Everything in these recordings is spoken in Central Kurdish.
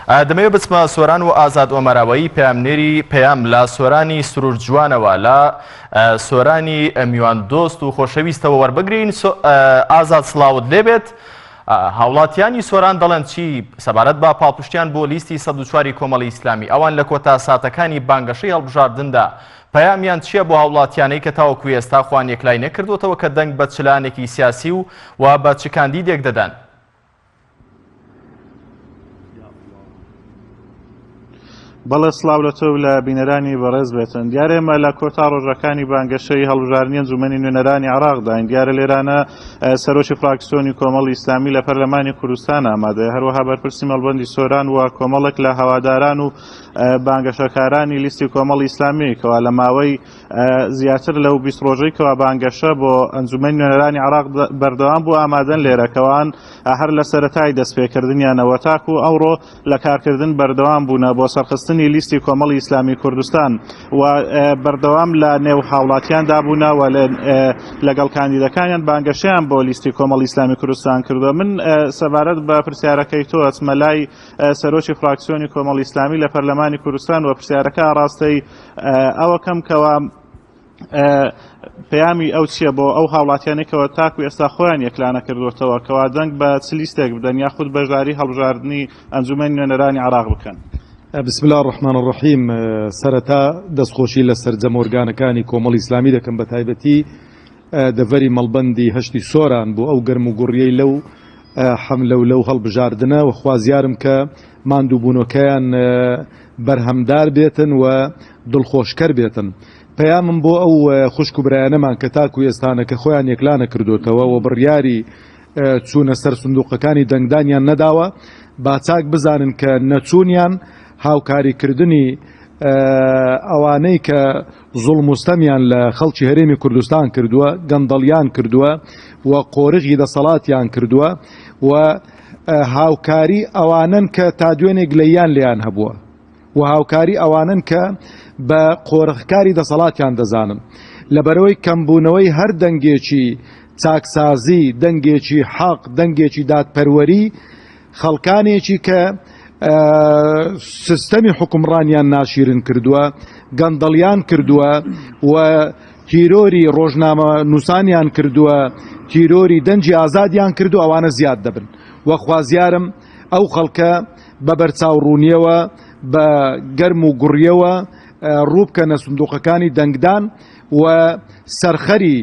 دەمەوێت بچمە سۆران و ئازاد ئۆمەراوەیی پەیامنێری پەیام لە سۆرانی سرور جوانەوە لە سۆرانی میوان دۆست و خۆشەویستەوە وەربگرین. ئازاد سڵاوت لێبێت. هاوڵاتیانی سۆران دەڵێن چی سەبارەت بە پاڵپشتیان بۆ لیستی 104 کۆمەڵی ئیسلامی؟ ئەوان لە کۆتا ساتەکانی بانگەشەی هەڵبژاردندا پەیامیان چییە بۆ هاوڵاتیانەی کە تاوەکو ئێستا خۆیان یەکلای نەکردووەتەوە کە دەنگ بە چ لایەنێکی سیاسی و و بە چ کاندیدێک دەدەن؟ بەڵێ سڵاو لە تۆ و لە بینەرانی بەڕێز بێتن. دیارە ئێمە لە کۆتا ڕۆژەکانی بانگەشەی هەڵبژاردنی ئەنجومەنی نوێنەرانی عێراقداین. دیارە لێرانە سەرۆکی فراکسیۆنی کۆمەڵی ئیسلامی لە پەرلەمانی کوردستان ئامادەیە، هەروەها بەرپرسی مەڵبەندی سۆران و کۆمەڵێک لە هەواداران و بانگەشەکارانی لیستی کۆمەڵی ئیسلامی کەوا لە ماوەی زیاتر لەو 20 ڕۆژەی کەوا بانگەشە بۆ ئەنجومەنی نوێنەرانی عێراق بەردەوام بوو ئامادەن لێرەکەوان هەر لە سەرەتای دەستپێکردنیانەوە تاکو ئەوڕۆ لە کارکردن بەردەوام بوونە بۆ سەرخستنی لیستی کۆمەڵی ئیسلامی کوردستان و بەردەوام لە نێو هاوڵاتیاندا بوونە و لەگەڵ کاندیدەکانیان بانگەشەیان بۆ لیستی کۆمەڵی ئیسلامی کوردستان کردووە. من سەبارەت بە پرسیارەکەی تۆ ئەچمە لای سەرۆکی فراکسیۆنی کۆمەڵی ئیسلامی لە پەرلەمانی کوردستان و پرسیارەکە ئاڕاستەی ئەوەکەم کەوا پەیامی ئەو چییە بۆ ئەو هاوڵاتیانەی کەەوە تاکو ئێستا خۆیان یەکلانە کردوێتەوە کەوا دەنگ بە چ لیستێک بدەن یاخود بەشداری هەڵبژاردنی ئەنجومەنی نوێنەرانی عراق بکەن؟ بسم الله الرحمن الرحیم سەرەتا دەستخۆشی لە سەرجەم ئۆرگانەکانی کۆمەڵی ئیسلامی دەکەم بە تایبەتی دەڤەری مەڵبەندی هەشتی سۆران بۆ ئەو گەرم و گوڕیەی لەو حەملە و لەو هەڵبژاردنە و خوازیارم کە ماندووبوونەکەیان بەرهەمدار بێتن و دڵخۆشکەر بێتن. پەیامم بۆ ئەو خوشک و برایانەمان کە تاکو ئێستانەکە خۆیان یەکلانەکردۆتەوە و بڕیاری چوونە سەر سندوقەکانی دەنگدانیان نەداوە، با چاک بزانن کە نەچوونیان هاوکاریکردنی ئەوانەی کە زوڵم و ستەمیان لە خەڵکی هەرێمی کوردستان کردووە، گەندەڵیان کردووە و قۆرغی دەسەڵاتیان کردووە و هاوکاری ئەوانەن کە تا دوێنێ گلەییان لێیان هەبووە و هاوکاری ئەوانەن کە بە قۆرخکاری دەسەڵاتیان دەزانن. لەبەرەوەی کەمبوونەوەی هەر دەنگێکی چاکسازی، دەنگێکی حەق، دەنگێکی دادپەروەری، خەڵکانێکی کە سیستەمی حوکمڕانیان ناشیرن کردووە، گەندەڵیان کردووە و تیرۆری ڕۆژنامە نووسانیان کردووە، تیرۆری دەنگی ئازادیان کردو ئەوانە زیاد دەبن و خوازیارم ئەو خەڵکە بە بەرچاوڕوونیەوە بە گەرم و گوڕیەوە ڕووبکەنە سندوقەکانی دەنگدان و سەرخەری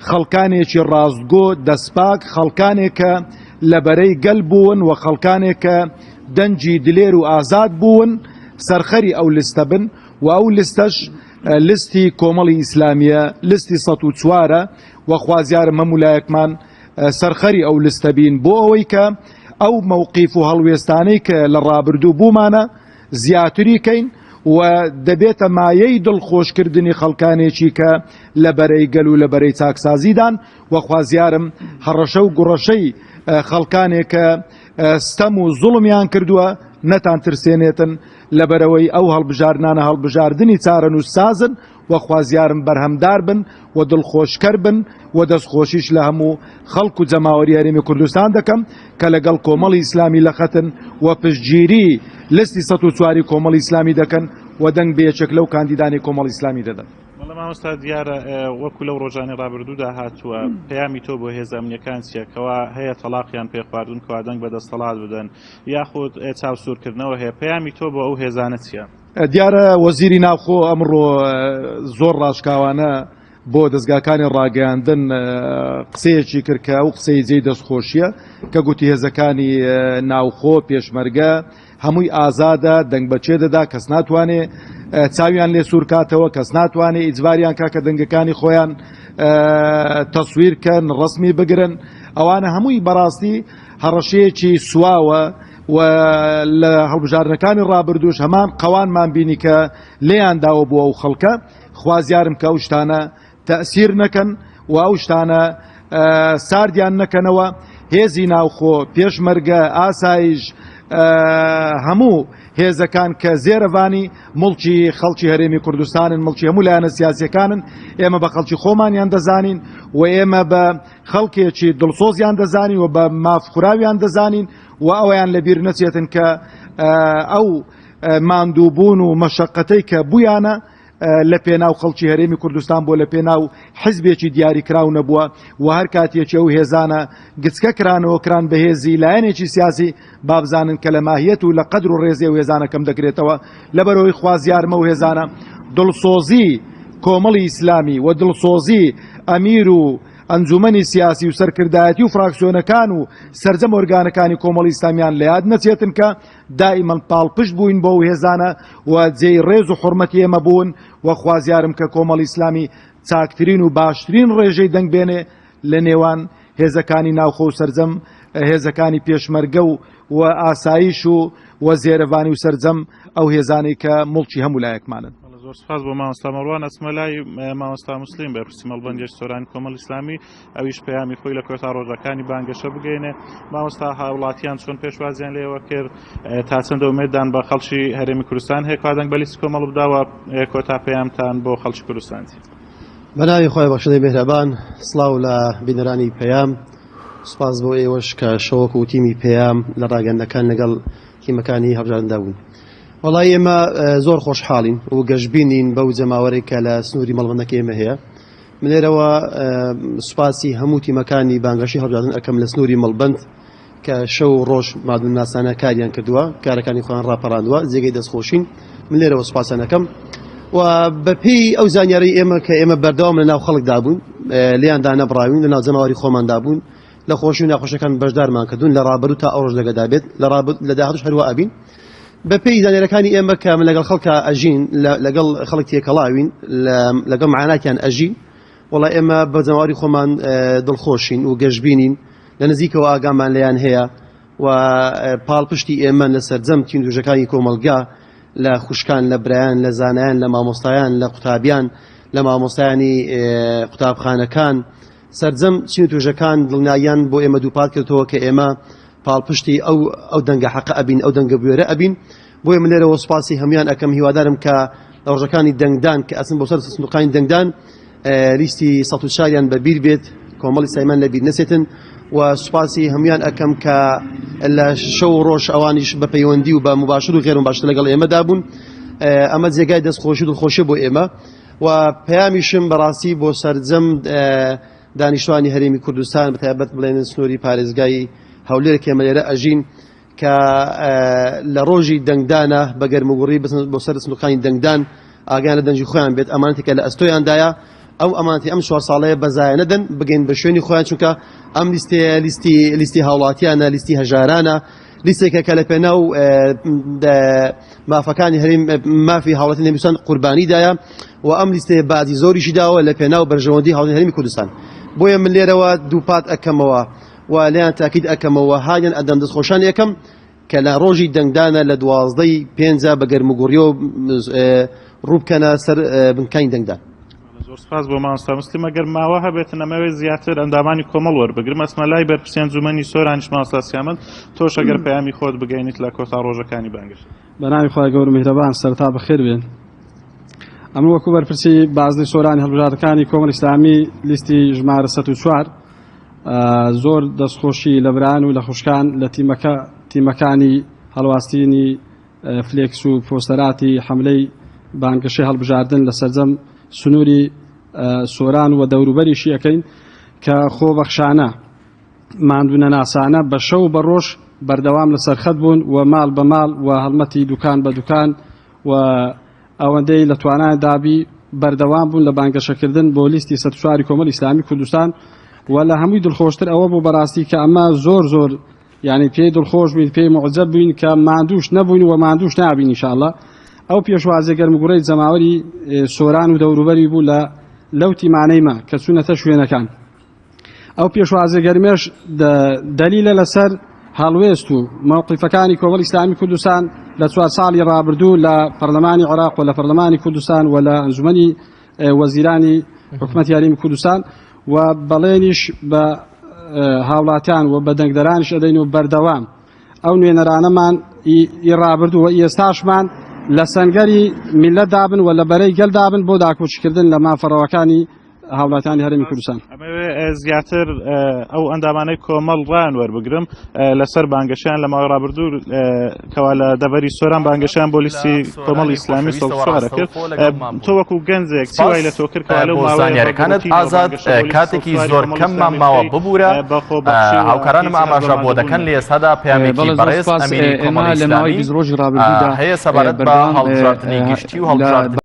خەڵکانێکی ڕاستگۆ، دەستپاک، خەڵکانێک کە لە بەرەی گەل بوون و خەڵکانێک کە دەنگی دلێر و ئازاد بوون، سەرخەری ئەو لستە بن و ئەو لستەش لستی کۆمەڵی ئیسلامییە، لستی 104 ە و خوازیارم هەموو لایەکمان سەرخەری ئەو لستە بین بۆ ئەوەی کە ئەو مەوقیف و هەڵوێستانەی کە لە ڕابردوو بوومانە زیاتری کەین و دەبێتە مایەی دڵخۆشکردنی خەڵکانێکی کە لە بەرەی گەل و لە بەرەی چاکسازیدان و خوازیارم هەڕەشە و گوڕەشەی خەڵکانێک کە ستەم و زوڵمیان کردووە نەتان ترسێنێتن لەبەرەوەی ئەو هەڵبژاردنانە هەڵبژاردنی چارەنووسسازن و خوازیارم بەرهەمدار بن و دڵخۆشکەر بن و دەستخۆشیش لە هەموو خەڵک و جەماوەری هەرێمی کوردستان دەکەم کە لەگەڵ کۆمەڵی ئیسلامی لە خەتن و پشتگیری لستی 104 کۆمەڵی ئیسلامی دەکەن و دەنگ بە یەکێک لەو کاندیدانەی کۆمەڵی ئیسلامی دەدەن. بەڵێ مامۆستا دیارە وەکو لەو ڕۆژانی ڕابردوودا هاتووە پەیامی تۆ بۆ هێزە ئەمنیەکان چییە کەوا هەیە تەڵاقیان پێخواردون کەوا دەنگ بە دەستەڵات بدەن یاخود چاوسوورکردنەوە هەیە پەیامی تۆ بۆ ئەو هێزانە چییە؟ دیارە وەزیری ناوخۆ ئەمڕۆ زۆر ڕاشکاوانە بۆ دەزگاکانی ڕاگەیاندن قسەیەکی کرد کە ئەو قسەی جێی دەستخۆشیە کە گوتی هێزەکانی ناوخۆ پێشمەرگە هەمووی ئازادە دەنگ بەچێ دەدا کەس ناتوانێ چاویان لێ سوورکاتەوە کەس ناتوانێ ئیجباریان کا کە دەنگەکانی خۆیان تەسویر کەن ڕسمی بگرن ئەوانە هەمووی بەڕاستی هەڕەشەیەکی سواوە و لە هەڵبژاردنەکانی ڕابردووش هەمان قەوانمان بینی کە لێیان داوە بۆ ئەو خەڵکە خوازیارم کە ئەو شتانە تەسیر نەکەن و ئەو شتانە ساردیان نەکەنەوە هێزی ناوخۆ پێشمەرگە ئاسایش هەموو هێزەکان کە زێرەڤانی مڵکی خەڵکی هەرێمی کوردستانن مڵکی هەموو لایەنە سیاسەکانن ئێمە بە خەڵکی خۆمانیان دەزانین و ئێمە بە خەڵکێکی دڵسۆزیان دەزانین و بە مافخوراویان دەزانین و ئەوەیان لەبیر نەچێتن کە ئەو ماندووبوون و مەشەقەتەی کە بوویانە لە پێناو خەڵکی هەرێمی کوردستان بۆ لە پێناو حزبێکی دیاریکراو نەبووە و هەر کاتێکی ئەو هێزانە گچکە کرانەوە کران بە هێزی لایەنێکی سیاسی بابزانن کە لە ماهیەت و لە قەدر و ڕێزی ئەو هێزانە کەم دەکرێتەوە لەبەرەوەی خوازیارمە و هێزانە دڵسۆزی کۆمەڵی ئیسلامی و دڵسۆزی ئەمیر و ئەنجومەنی سیاسی و سەرکردایەتی و فراکسیۆنەکان و سەرجەم ئۆرگانەکانی کۆمەڵی ئیسلامیان لە یاد نەچێتن کە دائیمەن پاڵپشت بووین بۆ ئەو هێزانە و جێی ڕێز و حوڕمەتی ئێمە بوون و خوازیارم کە کۆمەڵی ئیسلامی چاکترین و باشترین ڕێژەی دەنگ بێنێ لە نێوان هێزەکانی ناوخۆ و سەرجەم هێزەکانی پێشمەرگە و و ئاسایش و و زێرەڤانی و سەرجەم ئەو هێزانەی کە موڵکی هەموو لایەکمانن. زۆر سپاس بۆ مامۆستا مەڕوان. ئەچمە لای مامۆستا موسلیم بەرپرسی مەڵبەندی سۆرانی کۆمەڵی ئیسلامی، ئەویش پەیامی خۆی لە کۆتا ڕۆژەکانی بانگەشە بگەینێ. مامۆستا هاوڵاتیان چۆن پێشوازیان لێوە کرد، تا چەندە ئومێددان بە خەڵکی هەرێمی کوردستان هەیە کوا دەنگ بە لیستی کۆمەڵ بداوە، کۆتا پەیامتان بۆ خەڵکی کوردستان چی؟ بە ناوی خۆی بەخشندەی مێهرەبان، سڵاو لە بینەرانی پەیام، سوپاس بۆ ئێوەش کە شەوەک و تیمی پەیام لە ڕاگەندەکان لەگەڵ تیمەکانی هەڵبژاردندا بوون. وەڵای ئێمە زۆر خۆشحاڵین و گەشبینین بەو جەماوەرێک کە لە سنووری مەڵبەندەکە ئێمە هەیە. من لێرەوە سوپاسی هەموو تیمەکانی بانگەشەی هەڵبژاردن ئەکەم لە سنووری مەڵبەند کە شەو و ڕۆژ مادونناسانە کاریان کردووە، کارەکانی خۆیان ڕاپەڕاندووە، جێگەی دەستخۆشین. من لێرەوە سوپاسیان ئەکەم و بەپێی ئەو زانیاری ئێمە کە ئێمە بەردەوام لە ناو خەڵکدا بوون، لێیاندا نەبڕاوین، لە ناو جەماوەری خۆماندا بوون، لە خۆشی و ناخۆشەکان بەشدارمان کردوون، لە ڕابردوو تا ئەو ڕۆژ لەگەدا بێت، لە ڕابرد لە داهاتوش هەروە ئەبین. بەپێی زانیارەکانی ئێمە کە من لەگەڵ خەڵکا ئەژین، لەگەڵ خەڵک تێکەڵاوین، لەگەڵ معاناتیان ئەژین، وەڵا ئێمە بە جەماوەری خۆمان دڵخۆشین و گەشبینین، لە نزیکەوە ئاگامان لێیان هەیە و پاڵپشتی ئێمەن لە سەرجەم تین دوژەکانی کۆمەڵگا، لە خوشکان، لە برایان، لە زانایان، لە مامۆستایان، لە قوتابیان، لە مامۆستایانی قوتابخانەکان، سەرجەم چین و توێژەکان دڵنیاییان بۆ ئێمە دووپات کردەوە کە ئێمە پاڵپشتی ئەو ئەو دەنگە حەقە ئەبین، ئەو دەنگە بوێرە ئەبین. بۆیە من لێرەوە سوپاسی هەمویان ئەکەم، هیوادارم کە لە ڕۆژەکانی دەنگدان کە ئەچن بۆ سەر سندوقانی دەنگدان لیستی 104یان بە بیر بێت، کۆمەڵی سایمان لە بیر نەچێتن و سوپاسی هەمویان ئەکەم کە لە شەو و ڕۆژ ئەوانیش بە پەیوەندی و بە مباشر و غێر مباشر لەگەڵ ئێمەدا بوون. ئەمە جێگای دەستخۆشی و دڵخۆشی بۆ ئێمە و پەیامیشم بەڕاستی بۆ سەرجەم دانیشتوانی هەرێمی کوردستان بەتایبەت بڵێن سنووری پارێزگای هەولێر کە ئێمە لێرە ئەژین کە لە ڕۆژی دەنگدانە بە گەرموگوڕی بچن بۆ سەر سندوقانی دەنگدان، ئاگیان لە دەنگی خۆیان بێت، ئەمانەتێکە لە ئەستۆیاندایە، ئەو ئەمانەتی ئەم چوار ساڵەیە بەزایە نەدەن، بگەین بە شوێنی خۆیان، چونکە ئەم لیستەیە لیستی لیستی هاوڵاتیانە، لیستی هەژارانە، لیستێکە کە لە پێناو مافەکانی هەرێم مافی هاوڵاتی هەرێمی کوردستان قوربانی دایە و ئەم لیستەیە باجی زۆریشی داوە لە پێناو بەرژەوەندی هاوڵاتی هەرێمی کوردستان. بۆیە من لێرەوە دووپات ئەکەمەوە و لێیان تاکید ئەکەمەوە هانیان ئەدەم دەستخۆشان یەکەم کە لە ڕۆژی دەنگدانە لە دوازدەی پێنجا بە گەرموگوڕیەوە ڕووبکەنە سەر بنکانی دەنگدان. زۆر سپاس بۆ مامۆستا مسلم. ئەگەر ماوە هەبێتن ئەمەوێت زیاتر ئەندامانی کۆمەڵ وەربگرم، ئەسمە لای بەرپرسی ئەنجومەنی سۆرانیش مامۆستا سیامەند، تۆش ئەگەر پەیامی خۆت بگەینیت لە کۆتا ڕۆژەکانی بانگەشە. بە ناوی خوای گەورە میهرەبان سەرەتا بەخێر بێن. ئەمن وەکو بەرپرسی بازنەی سۆرانی هەڵبژاردەکانی کۆمەڵی ئیسلامی لیستی ژمارە 104 زۆر دەستخۆشی لە برایان و لە خوشکان لە تیمەکە تیمەکانی هەڵواستینی فلێکس و پۆستەراتی حەملەی بانگەشەی هەڵبژاردن لە سەرجەم سنووری سۆران و دەوروبەریشی ئەەکەین کە خۆبەخشانە ماندوونەناسانە بە شەو بە ڕۆژ بەردەوام لە سەرخەت بوون و ماڵ بە ماڵ و هەڵمەتی دوکان بە دوکان و ئەوەندەی لە توانایان دابی بەردەوام بوون لە بانگەشەکردن بۆ لیستی 104 کۆمەڵی ئیسلامی کوردستان و لە هەمووی دڵخۆشتر ئەوە بوو بەڕاستی کە ئەمە زۆر زۆر یعنی پێی دڵخۆش بووین پێی معجب بووین کە ماندووش نەبووین و ماندووش نابین ئینشاءاللە ئەو پێشوازی گەرموگوڕەی جەماوەری سۆران و دەوروبەری بوو لە لەو تیمانەی ما کە چوونەتە شوێنەکان ئەو پێشوازی گەرمێش دەلیلە لەسەر هەڵوێست و مەوقیفەکانی کۆمەڵی ئیسلامی کوردستان لە چوار ساڵی ڕابردوو لە پەرلەمانی عێراق و لە پەرلەمانی کوردستان و لە ئەنجومەنی وەزیرانی حکومەتی هەرێمی کوردستان و بەڵێنیش بە هاوڵاتیان و بە دەنگدەرانیش ئەدەین و بەردەوام ئەو نوێنەرانەمان ئی ڕابردوو و ئێستاشمان لە سەنگەری میللەت دابن و لە بەرەی گەل دابن بۆ داکۆکیکردن لە مافە ڕەواکانی. هاوڵاتیانی هەرێمی کوردستان. ئەمەوێ زیاتر ئەو ئەندامانەی کۆمەڵ ڕایان وەربگرم لەسەر بانگەشەیان لە ماوەی ڕابردوو کەوا لە دەڤەری سۆران بانگەشەیان بۆ لیستی کۆمەڵی ئیسلامی سەوسوارە کرد تۆ وەکو گەنجێک چی وای لە تۆ کرد کەوا لەو بۆ ماوەیە بە زانیارەکانت گوتینەوە ئازاد بانگەشە بۆ لیستی کاتێکی سەوسواری زۆر کۆمەڵی کەممان ئیسلامی ماوە بکەی ببورە بە خۆبەخشی و هاوکارانم هیچ هەر بە ئاماژە بۆ ماندووبوون دەکەن لە نەبێت. ئێستادا پەیامێکی بەڵێ زۆر بەڕێز سوپاس ئەمیری ئێمە کۆمەڵی لە ماوەی ئیسلامی 20 ڕۆژی ڕابردوودا هەیە سەبارەت بە بەردەوام هەڵبژاردنی گشتی و لە هەڵبژاردنی.